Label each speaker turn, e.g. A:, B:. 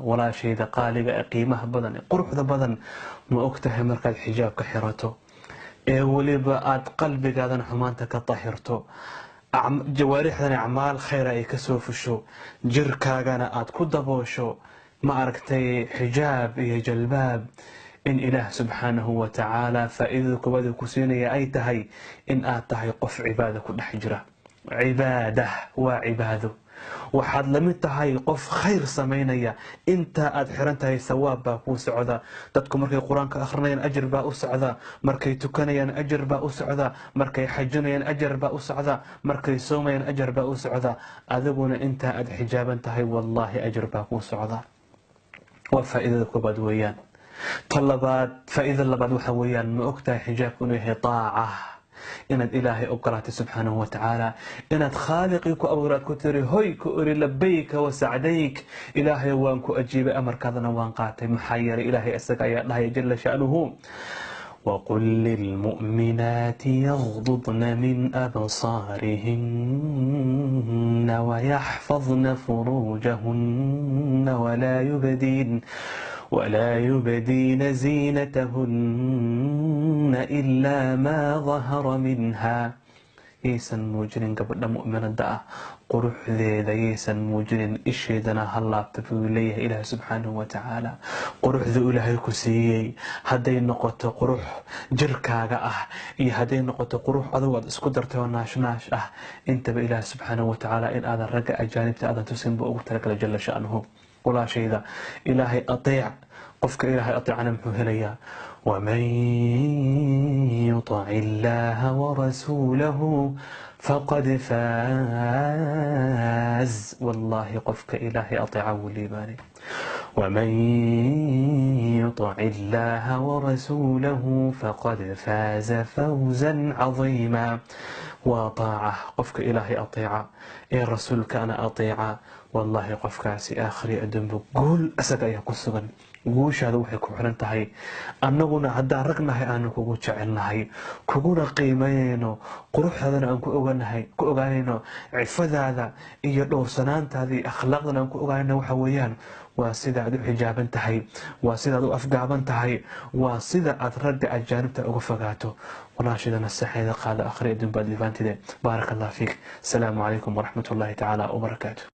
A: Walaashayda qaaliga ee qiimaha badan ee quruxda badan, ma ogtahay markaad xijaabka xirato ee weliba aad qalbigaadana xumaanta ka dahirto, jawaarixdan acmaal khayra ay kasoo fusho, jirkaagana aad ku daboosho, ma aragtay, xijaab iyo jalbaab, in Ilaah subxaanahu wa tacaala faa'iidada koowaad ku siinaya ay tahay in aad tahay qof cibaada ku dhex jira? Cibaada waa cibaado. Waxaad la mid tahay qof khayr samaynaya. Inta aad xiran tahay sawaab baa kuu socda. Dadku markay Qur-aanka akhrinayaan ajar baa u socda, markay tukanayaan ajar baa u socda, markay xajinayaan ajar baa u socda, markay soomayaan ajar baa u socda. Adiguna intaa aad xijaaban tahay, wallaahi, ajar baa kuu socda. Waa faa'iidada koobaad weeyaan. Ta labaad, faa'iidada labaad waxa weeyaan, ma ogtahay xijaabku inuu yahay taaca, inaad Ilaahay ogolaatay subxaanahu wa tacaala, inaad Khaaliqii ku abuuraad ku tiri hoy, ku iri "Labayka wa sacdayk, Ilaahay waan ku ajiibay, amarkaadana waan qaatay"? Maxaa yeelay Ilaahay isaga ayaa dhahaya jala sha'nuhu: "وقل للمؤمنات يغضضن من أبصارهن ويحفظن فروجهن ولا يبدين زينتهن إلا ما ظهر منها." Yaysan muujinin gabadha mu'minada ah quruxdeeda, yaysan muujinin, isheedana ha laabta, buu leeyahay Ilaah subxaanahu wa tacaala. Quruxda Ilaahay ku siiyey, hadday noqoto qurux jirkaaga ah iyo hadday noqoto qurux adugu aad isku dartay oo naashnaash ah, intaba Ilaah subxaanahu wa tacaala in aadan ragga ajaanibta aadan tusin buu ugu talagalay jala sha'nuhu. Walaashayda, Ilaahay ateec. Qofka Ilaahay ateecana muxuu helayaa? "ومن يطع الله ورسوله فقد فاز." Wallaahi, qofka Ilaahay ateeca wuu liibaanay. "ومن يطع الله ورسوله فقد فاز فوزا عظيما." Waa taaca. Qofka Ilaahay ateeca ee Rasuulkaana ateeca, wallaahi, qofkaasi aakhiri adduunba guul isaga ayaa ku sugan. Guushaada waxay ku xiran tahay, annaguna haddaan ragnahay aanu kugu jecelnahay, kuguna qiimeynayno, quruxdaadana aan ku oganahay, ku ogaanayno cifadaada iyo dhowrsanaantaada iyo akhlaaqdana aan ku ogaanayno, waxa weeyaan waa sida aad u xijaaban tahay, waa sidaad u afgaaban tahay, waa sida aad ragga ajaanibta uga fogaato. Walaashida, nasaxeeda qaada, akhri adduun baad liibaantide. Baaraka Allah fiik. Asalaamu calaykum waraxmat ullahi tacaala wabarakaatu.